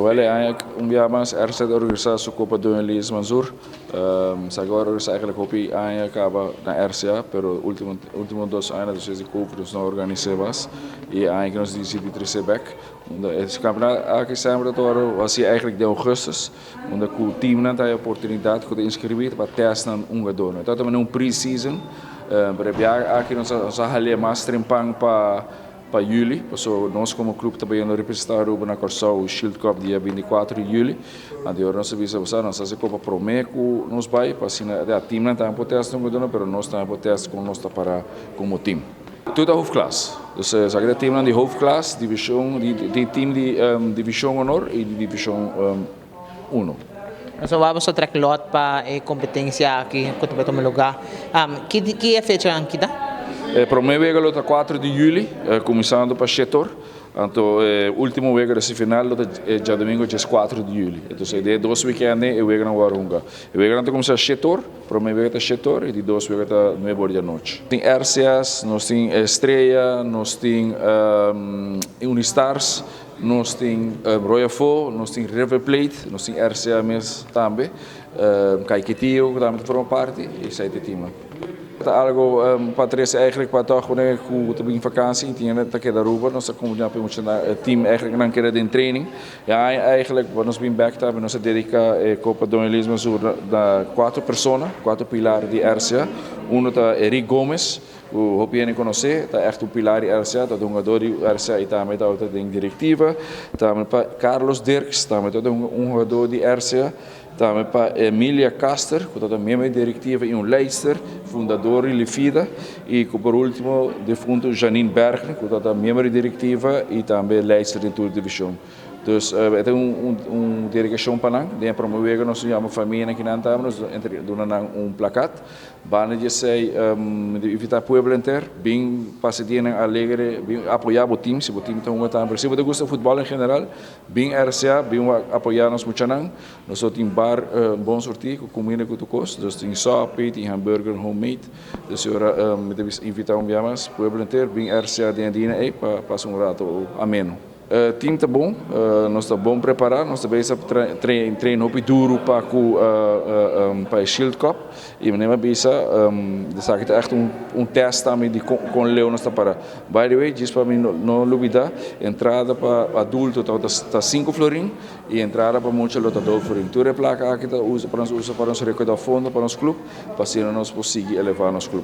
Wel, eigenlijk un biaha mas RCA ta organisa su Copa Don Elias Mansur. Esaki a organisa eigenlijk hopi aña caba na RCA, pero ultimo ultimo 2 aña despues di COVID nos no a organisa mas y e aña aki nos dicidi trece bek. Unda e campeonato aki semper ta worde haci eigenlijk den augustus, unda cu teamnan ta haya oportunidad cu ta inscribi pa test nan hungador. Ta un pre-season, pero e biaha aki nos a halia mas trempan pa juli, paso nos como club ta bayendo representa Aruba na Corsou Shield Cup dia 24 di juli. Anto nos a bisa, nos a haci copa prome cu nos bay, pa asina e teamnan tambe por test hungador, pero nos tambe por test con nos ta para como team. Tur ta hoofdklas. Dus esaki ta teamnan di hoofdklas, division, di team di division honor y di division 1. So vamos a trek lot pa e competencia aki cu ta tuma lugar. Ki fecha aki ta? Prome wega lo ta 4 di juli, cuminsando pa 7'or. Anto, ultimo wega di final ta diadomingo 4 di juli. Anto, e 2 weekend e weganan ta hunga. E weganan ta cuminsa 7'or, prome wega ta 7'or y di 2 wega ta 9'or di anochi. Tin RCS, nos tin Estrella, nos tin Unistars, nos tin Royal Fo, nos tin River Plate, nos tin RCA mes tambe, Caiquetio, cu tambe ta forma parti, y esey ta e team. Ta algo pa trece eigenlijk pa toch wanneer cu ta bin vakantie, tin ta keda Aruba, nos ta combina pa team eigenlijk nan keda den training. Ja, eigenlijk wat nos bin back tambe, nos a dedica e Copa Don Elias Mansur na cuatro persona, cuatro pilar di RCA. Uno ta Eric Gomez, cu hopi hende conoce, ta echt un pilar di RCA, ta un hungador di RCA y tambe ta den directiva. Tambe pa Carlos Dirks, tambe ta un hungador di RCA. Tambe pa Emilia Caster, cu ta miembro di directiva y un lijster, fundador di Lifida. Y por ultimo, defunto Janine Bergen, cu ta miembro di directiva y tambe lijster di tur division. Dus e ta un dedicacion pa nan, den promove nos yama famia cu nan ta, nos duna nan un plakkaat. Banda di esey, di invita pueblo entero, bin pasa dia alegre, bin apoya e team, si e team ta un tambe. Si bo gusta futbol en general, bin RCA, bin apoya nos muchanan. Nos tin bar bon surti, cu cuminda cu tur cos, dus tin sopi, tin hamburger homemade. Dus ora invita un biaha mas, pueblo entero, bin RCA den dia ey pa pasa un rato ameno. Team ta bon, nos ta bon prepara, nos ta bezig train hopi duro pa Shield Cup y manera bisa, esaki ta echt un test tambe di con leu nos ta para. By the way, just pa mi no lubida, entrada pa adulto ta 5 florin y entrada pa mucha lo ta 2 florin. Tur e placa aki ta usa pa nos recauda fondo pa nos club, pa asina nos por sigui eleva nos club.